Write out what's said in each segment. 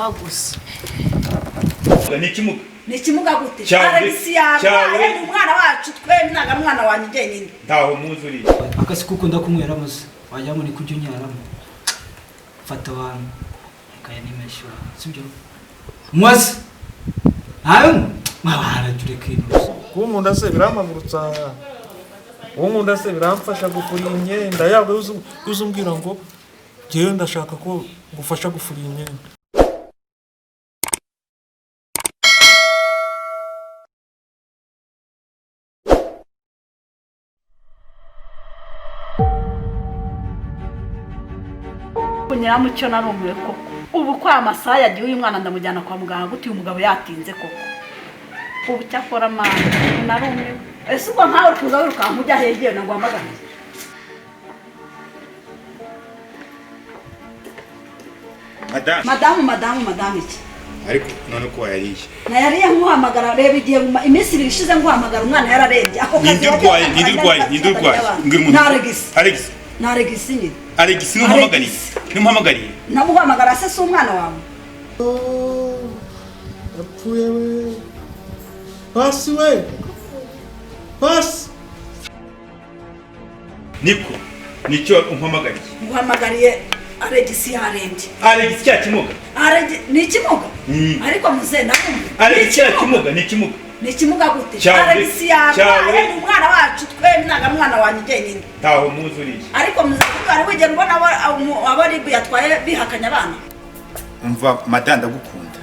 Wumva gusa. Ni ikimuga. Ni ikimuga gute? Cyawe- Alex yarwaye. Cyawe- Ni umwana wacu twembi, ntabwo ari umwana wanjye njyenyine. Ntaho muzi uriya. Akasi ko ukunda kunyweramo se, wagira ngo ni kujya unyaramo. Fata abantu kaya nimeshyura, sibyo? Mwase ntayo mwabana, tureke ino. Kuba unkunda se birampagurutsa, uwo nkunda se biramfasha gufura imyenda yaba uzi umbwira ngo njyewe ndashaka ko ngufasha gufura iyi myenda. Nyiramucyo, narumiwe koko. Ubu ko aya masaha yagiye, uyu mwana ndamujyana kwa muganga gute? Uyu mugabo yatinze koko. Ubu cyakora mwana, narumiwe. Ese ubwo nkawe uri kuza wirukanka ujya hegeye ngo uhamagare? Madamu. Madamu, madamu, madamu iki? Ariko none ko wayariye? Nayariye nkuhamagara. Reba igihe iminsi 2 ishize nguhamagara, umwana yararembye. Ako kazi Ninde urwaye? Ninde urwaye? Ninde urwaye? Mbwira umuntu. Nta Alex. Alex. Nta Alex nyine. Alex numuhamagariye, numuhamagariye. Namuhamagara se si umwana wawe? Yapfuye we! Pasi we, pasi! Niko nicyo umpamagariye? Nguhamagariye Alex yarembye. Alex cya kimuga? Alex ni ikimuga? Mm. Ariko muze namwe. Alex cya kimuga ni ikimuga. Ni ikimuga gute? Cyawe- Alex yarwaye. Cyawe- Ni umwana wacu twembi, ntabwo ari umwana wanjye njyenyine. Ntaho muzi uriya. Ariko muze, wari wigera ubona abo ribu yatwaye bihakanya abana? Umva madamu, ndagukunda,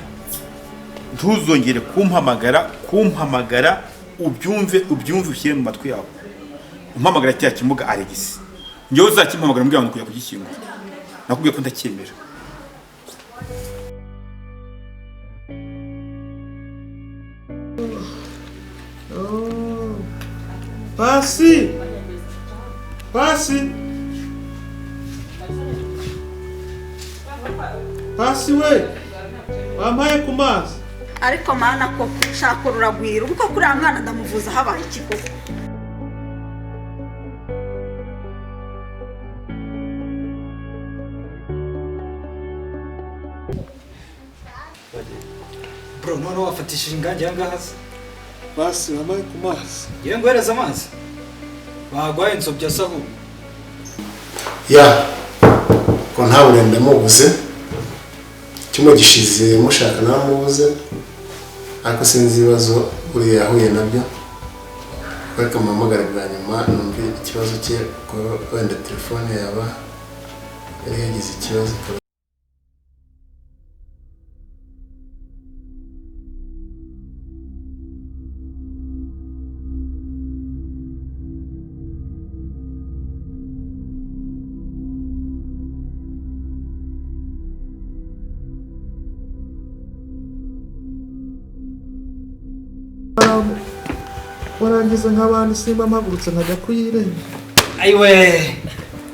ntuzongere kumpamagara, kumpamagara, ubyumve, ubyumve, ushyire mu matwi yawe, umpamagara cya kimuga Alex. Njyewe uzakimpamagara mbwira ngo kujya kugishyingura, nakubwiye ko ndacyemera. Pasi, pasi, pasi we, wampaye ku mazi? Ariko mana koko, shaka ruragwira. Ubu koko uriya mwana ndamuvuza habaye iki koko? Bro, noneho wafatishije ingange aha ngaha se? Pasi, wampaye ku mazi? Ngiye nguhereza amazi, bagwaye inzobya se ahubwo. Ya, ko nta burende mubuze, kimwe gishize mushaka namubuze, ariko sinzi ibibazo buriya yahuye nabyo. Reka muhamagare bwa nyuma numve ikibazo cye, ko wenda telefone yaba yari yagize ikibazo ikaba. Warangiza nk'abandi, simba mpagurutse nkajya kuyiremba. Ayiwe,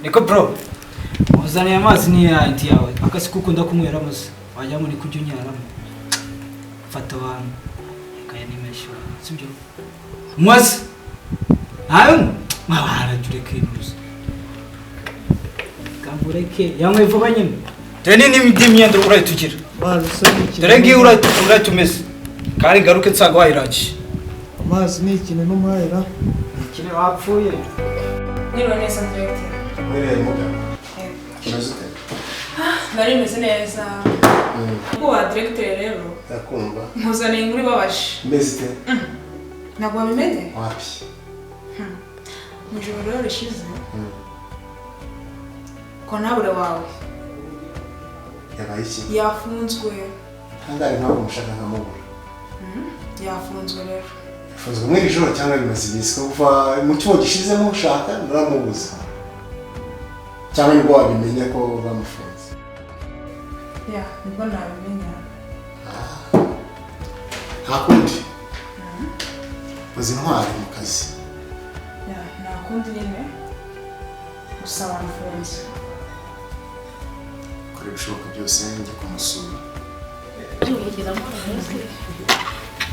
niko bro, uzaniye amazi ni ya inti yawe. Akasi ko ukunda kunyweramo se, wagira ngo ni kujya unyaramo. Fata abantu kaya nimeshyura, sibyo? Mwase ntayo mwabana, tureke ino. Kamureke yanywe vuba nyine. Dore ni n'indi myenda urahita ugira. Amazi se ni ikintu? Dore ngiyi, urahita umeze kandi ngaruke nsanga wayirangije. Amazi ni ikintu n'umuhayira. Ikine wapfuye. Mwiriwe neza, directeur. Mwiriwe mugabo, umeze ute? Nari meze neza. Kuba directeur rero, Ndakumva. nkuzaniye inkuru ibabaje. Umeze ute? Ntabwo wabimenye? Wapi. Mu ijoro rero rishize, kontabure wawe Yabaye iki? yafunzwe. Kandi hari impamvu mushaka nkamubura? Yafunzwe rero. Yafunzwe muri iri joro cyangwa bimaze iminsi? Kuva mu cyuho gishize mushaka naramubuze, cyangwa nibwo wabimenya ko bamufunze? Ya, nibwo nabimenya. Nta kundi, uzi intwari mu kazi. Ya, nta kundi nyine, gusa bamufunze. Kora ibishoboka byose njye kumusura.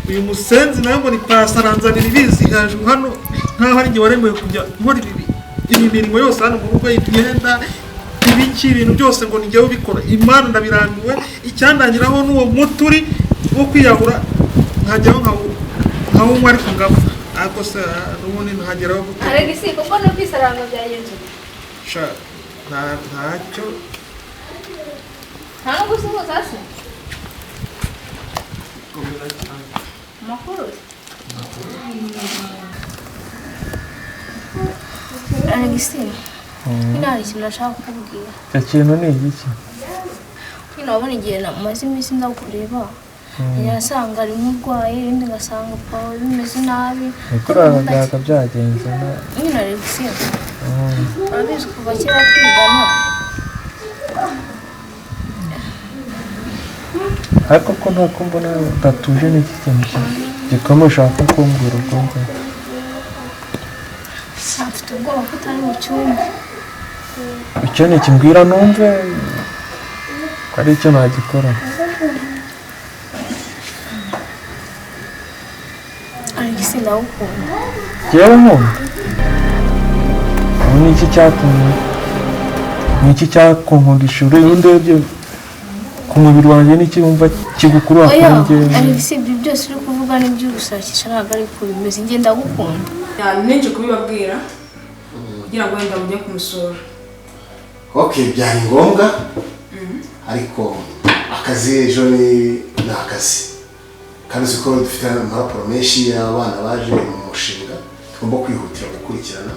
Uyu musenzi nawe ngo ni pasi, aranzanira ibizi hejuru hano nkaho ari njye waremewe kujya nkora ibi, iyi mirimo yose hano mu rugo, imyenda. Ibiki ibintu byose ngo ni njyewe ubikora. Imana ndabirambiwe, icyandangiraho n'uwo muturi wo kwiyahura nkajyaho nkawunywa ariko ngapfa. Ariko se n'ubundi nkageraho gute? Alegisi kuko no kwisaranga byagenze. Sha ntacyo. Nta no gusuhuza se? Amakuru. Alegisi, nyine hari ikintu nashaka kukubwira. Icyo kintu ni igiki? Nyine wabona igihe maze iminsi nza kukureba, nasanga ari nk'urwaye, ibindi ngasanga Paul bimeze nabi. Kurara byaka byagenze. Nyine Alegisi, urabizi kuva kera twigana. Ariko ko ntako mbona udatuje n'iki kintu gikomeye ushaka kumbwira ubwo ngubwo. Mfite ubwoba ko utari mu cyumba. Icyo ni ikimbwira numve ko ari icyo nagikora. Alegisi ndagukunda. Njyewe nkunda? Ubu ni iki cyatumye? Ni iki cyakunkundisha? Iyo ndebye ku mubiri wanjye n'iki wumva kigukurura kuri njyewe? Alegisi ibyo byose uri kuvuga n'ibyo gushakisha ntabwo ari ko bimeze. Njye ndagukunda. Ninje kubibabwira kugira ngo wenda mujye kumusura. Okay, byari ngombwa ariko akazi ejo ni akazi kandi uzi ko dufite amaraporo menshi y'abana baje mu mushinga tugomba kwihutira gukurikirana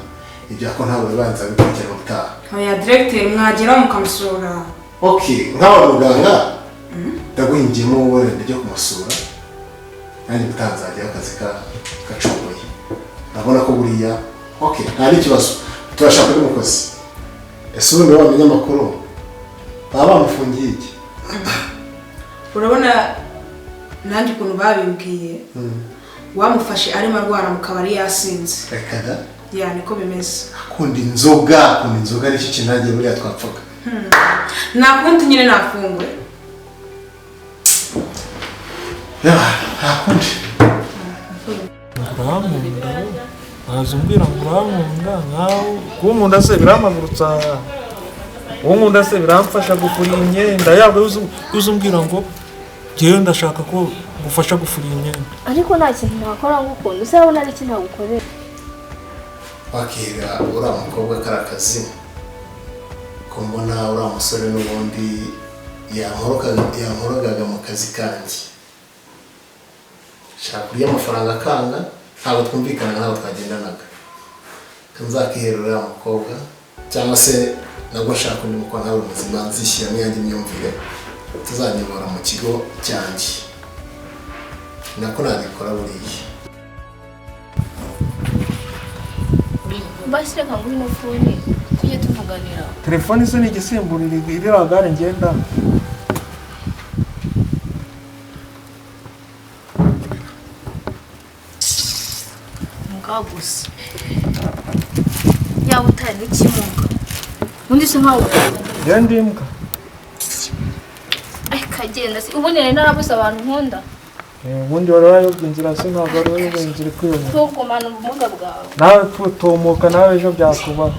ibya ko ntabwo bibanza bikurikirana ubutaha. Oya directeur mwagera mukamusura. Okay, nk'aba muganga ndaguhingiyemo wenda njye kumusura nanjye ubutaha nzajyayo akazi gacogoye. Urabona ko buriya okay nta n'ikibazo turashaka undi mukozi. Ese ubundi wamenya amakuru baba bamufungiye iki? Urabona nanjye ukuntu babimbwiye wamufashe arimo arwara mu kabari yasinze. Reka da. Ya niko bimeze. Akunda inzoga, nicyo kintu nanjye buriya twapfaga. Nta kundi nyine nafungwe. Ya nta kundi. Urankunda, waza umbwira ngo urankunda nkawe kunkunda se birampagurutsa. Unkunda se biramfasha gufura imyenda yabwo uza umbwira ngo njyewe ndashaka ko ngufasha gufura imyenda. Ariko nta kintu nakora ngukunda, usabona ari ikintu nagukorera. Wakira uriya mukobwa kari akazi ko mbona uriya musore n'ubundi yankorogaga mu kazi kanjye. Shaka kurya amafaranga akanga ntabwo twumvikanaga ntabwo twagendanaga. Nzakihera uriya mukobwa cyangwa se nabwo nshaka undi mukobwa ntabwo muzima nzishyiramo iyanjye myumvire tuzanyobora mu kigo cyanjye. Nako nabikora buriya. Basi reka nguhe ino fone tujye tuvuganira. Telefone se ni igisimbura iriya gare ngenda. Mbwa gusa. Yaba utari n'ikimuga. Ubundi se nkawe Njyewe ndi imbwa. Kagenda se ubundi nari narabuze abantu nkunda. Ubundi wari wayobye inzira se ntabwo wari wayobye inzira ikuyobora. Ntugumane ubumuga bwawe. Nawe tutomoka nawe ejo byakubaho.